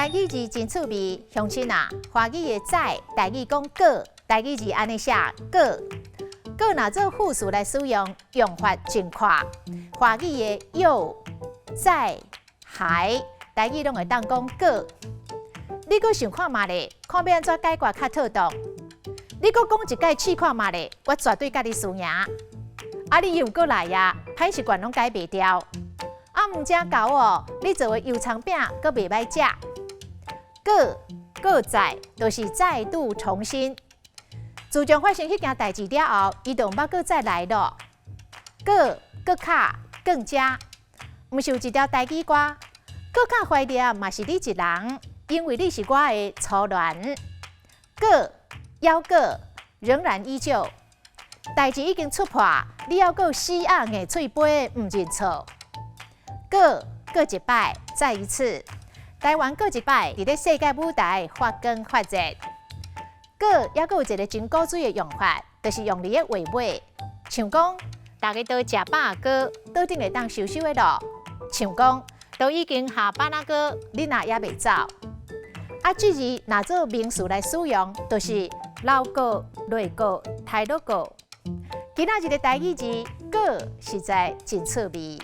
台語字真趣味，鄉親啊，華語的再，台語講閣，台語字按呢寫閣，閣若做副詞來使用，用法真闊。華語的又、再、還，台語攏會當講閣。你閣想看覓咧？看欲按怎解決較妥當？你閣講一擺試看覓咧？我絕對佮你輸贏。啊，你又閣來啊？歹習慣攏改袂掉。啊，毋正姣哦，你做的油蔥餅閣袂䆀食。閣閣再，就是再度重新。自從發生彼件代誌了後，伊就毋捌閣再來囉。閣閣較更加，毋是有一條台語歌，閣較懷念嘛是你一人，因為你是我的初戀。閣猶閣仍然依舊，代誌已經出破，你猶閣死鴨硬喙杯毋認錯。閣閣一擺，再一次，台灣閣一擺佇咧世界舞台發光發熱。閣猶閣有一个真古錐的用法，就是用佇咧話尾，像講逐家都食飽閣，桌頂會當收收的囉。像講都已經下班啊閣，你若猶未走。啊，這字若做名詞來使用，就是老閣、落閣、刣落閣。今仔日的台語字閣，實在真趣味。